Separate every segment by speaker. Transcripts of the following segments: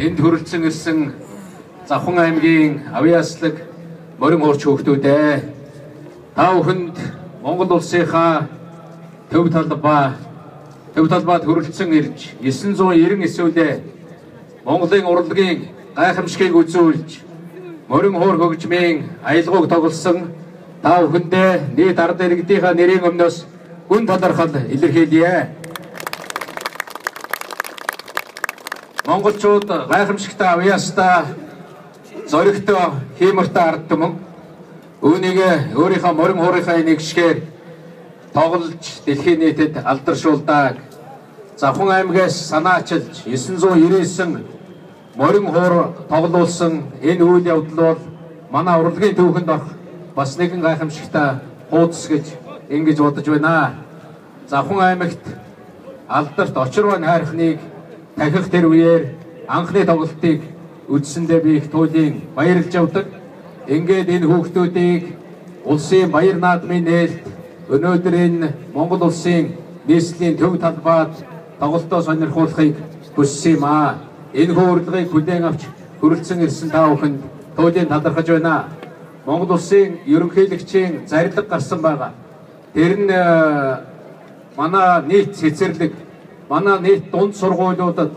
Speaker 1: Энд хүрэлцэн ирсэн Завхан аймгийн авьяаслаг морин хуурч хүүхдүүд ээ. Та бүхэнд Монгол улсынхаа төв талбайд хүрэлцэн ирж 999 үлээ Монголын урлагийн гайхамшигыг үзүүлж морин хуур хөгжмийн аялгауг тоглосон та бүхэндээ нийт ард иргэдийнхаа нэрийн өмнөөс гүн талархал илэрхийлье. Монголчууд гайхамшигтай авьяастай зоригтой хиймортой ард түмэн үүнийг өөрийнхөө морин хуурынхаа нэгшгээр тоглож дэлхийн нийтэд алдаршуулдаг. Завхан аймгаас санаачилж 999 морин хуур тоглуулсан энэ үйл явдал бол манай урлагийн түүхэнд орох бас нэгэн гайхамшигтай хуудас гэж ингэж бодож байна. Завхан аймагт алдарт Очирван хайрхныг тахих тэр үеэр анхны тоглолтыг үзсэндээ би их туйлын баярлж явдаг. Ингээд энэ хүүхдүүдийг улсын баяр наадмын нээлт өнөөдөр энэ Монгол улсын нийслэлийн төв талбайд тоглолтоо сонирхуулахыг хүссэн юм аа. Энэ урлагийг хүлээн авч хүрэлцэн ирсэн та бүхэнд туйлын талархаж байна. Монгол улсын ерөнхийлөгчийн зарлиг гарсан байгаа. Тэр нь манай нийт цэцэрлэг, манай нийт дунд сургуулиудад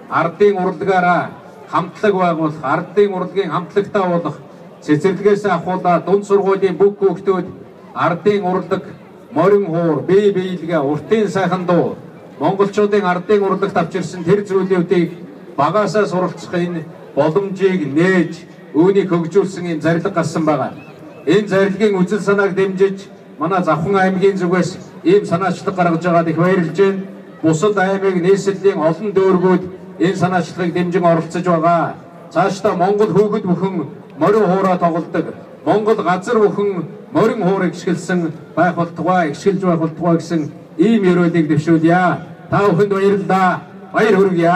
Speaker 1: ардын урлагаараа хамтлаг байгуулах, ардын урлагийн хамтлагтаа болох, цэцэрлэгээс ахуулаад дунд сургуулийн бүх хүүхдүүд ардын урлаг, морин хуур, бие биелгээ, уртын сайхан дуу, монголчуудын ардын урлагт авчирсан тэр зүйлүүдийг багаасаа суралцах энэ боломжийг нээж үүнийг хөгжүүлсэн юм зарлиг гарсан байгаа. Энэ зарилгын үзэл санааг дэмжиж манай Завхан аймгийн зүгээс ийм санаачлаг гаргаж байгаад их баярлж байна. Бусад аймаг нийслэлийн олон дүүргүүд энэ санаачлагыг дэмжин оролцож байгаа. Цаашдаа Монгол хүүхэд бүхэн морин хуураа тоглодог. Монгол газар бүхэн морин хуурыг ишгэлсэн байх болтугай, ишгэлж байх болтугай гэсэн ийм ерөөлийг дэвшүүлье. Та бүхэнд баярлалаа. Баяр хүргье.